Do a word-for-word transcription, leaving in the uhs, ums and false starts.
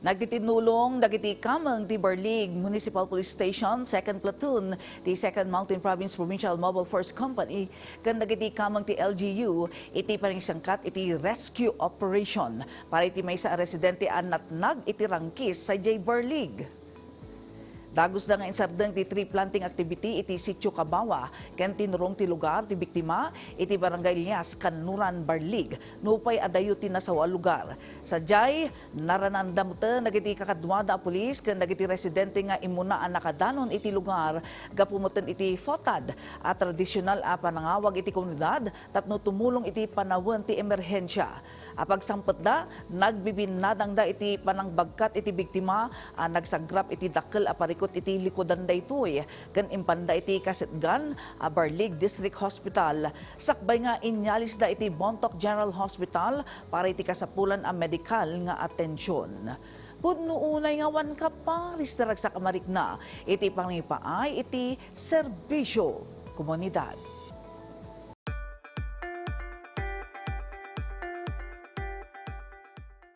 Nagtitinnulong dagiti kameng ti Barlig Municipal Police Station Second Platoon ti Second Mountain Province Provincial Mobile Force Company ken dagiti kameng ti L G U iti panangisangkat iti rescue operation para iti maysa a residente a natnag iti rangkis sadiay Barlig. Dagusda nga insardeng ti tree planting activity iti Sitio Kabawa ken tinurong ti lugar ti biktima iti Barangay Lias, Kanluran, Barlig, nupay adayo ti nasaw a lugar. Sadiay, narananda metten dagiti kakaduada a pulis ken dagiti residente nga immuna a nakadanon iti lugar gapu metten iti FOTAD a tradisyonal a panangawag iti komunidad tapno tumulong iti panawen ti emerhensia. A pagsangpetda, nagbibinnadangda iti panangbagkat iti biktima a nagsagrap iti dakkel a parikut iti likudan daytoy ken impanda iti kasetgan a Barlig District Hospital sakbay nga inyalisda iti Bontoc General Hospital para iti kasapulan a medikal nga atension. Pudno unay nga awan kaparis ti ragsak a marikna iti pangipaay iti serbisyo komunidad.